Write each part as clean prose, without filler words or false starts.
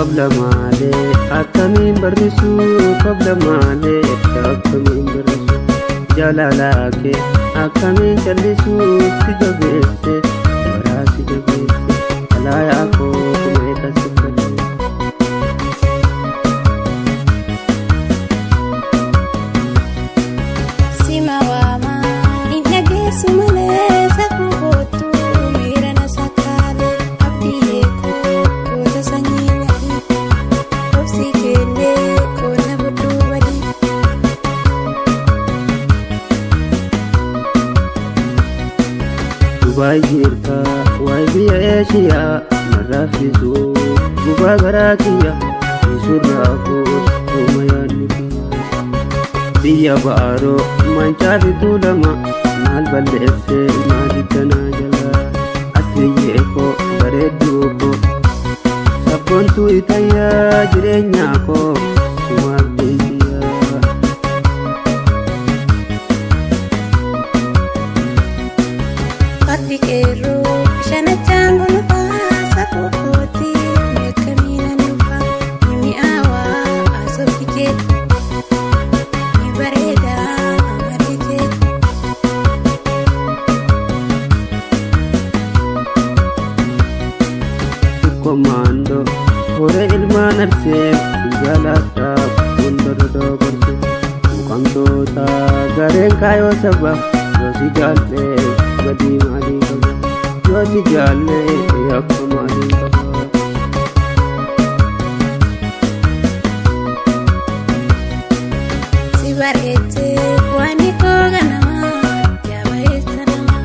Kabla maalee akkamiin barrisuu, kabla maalee akkamiin barrisuu, jaalalaa kee akkamiin callisuu, si jabeesse garaa si jabeesse alaayaa koo meeqa si barreesse. Sima waamaa hin dhageessu malee safuu kootu miira na sakaalee abdii eekoo goota sanyii nyatii obsi keellee qonna budduu badii. Dubaay jirta waay biyya Eeshiyaa narraafisuu gubaa garaa kiyya isurraa fuus dhuma yaadni kiyya. Biyya Baaroo mancaa fi Tuulama maal balleessee maal jalaa asliyyee koo bareedduu koo sabboontuu itayyaa jireenyaa koo sumaaf deemtiyyaa. Fardi qeerroo shanachaan golfaa safuu kooti meeqamiina nufa ni mi'aawaa asoofti kee ni bareedaa amalli kee. Komando hore ilmaan arsee jaaladhaaf hundarra dabarse muqamtoota gareen kaayoo saba yoo si jaallee badii maalii qaba yoo si jaallee yakka maalii qaba. Si bareechee waan koo ganamaa yaa bareessa namaa.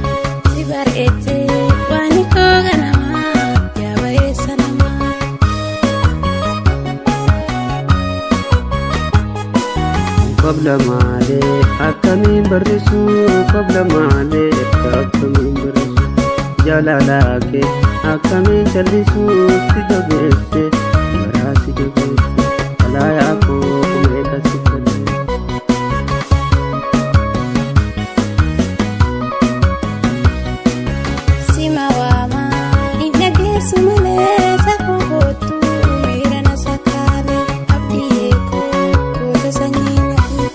Si bareechee waan koo ganamaa yaa bareessa namaa. Kabla maalee akkamiin barrisuu, kabla maalee akkamiin barrisuu, jaalalaa kee akkamiin callisuu, si jabeesse garaa si jabeesse alaayaa koo meeqa si barreesse. Sima waamaa hin dhageessu malee safuu kootu miira na sakaalee abdii eekoo goota sanyii nyatii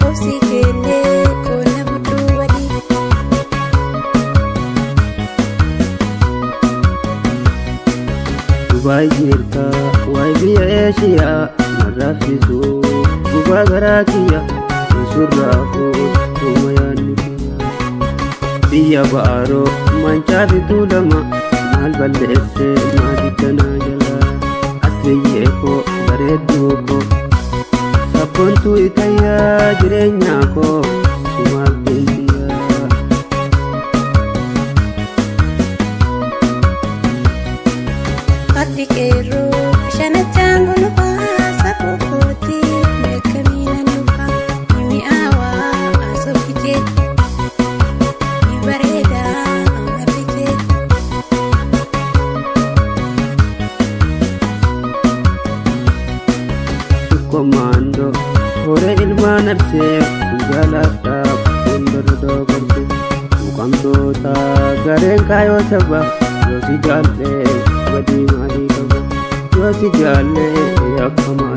obsi keellee qonna budduu badii. Dubaay jirta waay biyya Eeshiyaa narraafisuu gubaa garaa kiyya isurraa fuus dhuma yaadni kiyya. Biyya Baaroo mancaa fi Tuulama maal balleessee maal danaa jalaa asliyyee koo bareedduu koo sabboontuu itayyaa jireenyaa koo sumaaf deemtiyyaa. Fardi qeerroo shanachaan golfaa safuu kooti meeqamiina nufa ni mi'aawaa asoofti kee ni bareedaa amalli kee. Komando hore ilmaan arsee jaaladhaaf hundarra dabarse muqamtoota gareen kaayoo saba yoo si jaallee badii maalii qaba yoo si jaallee yakka maalii.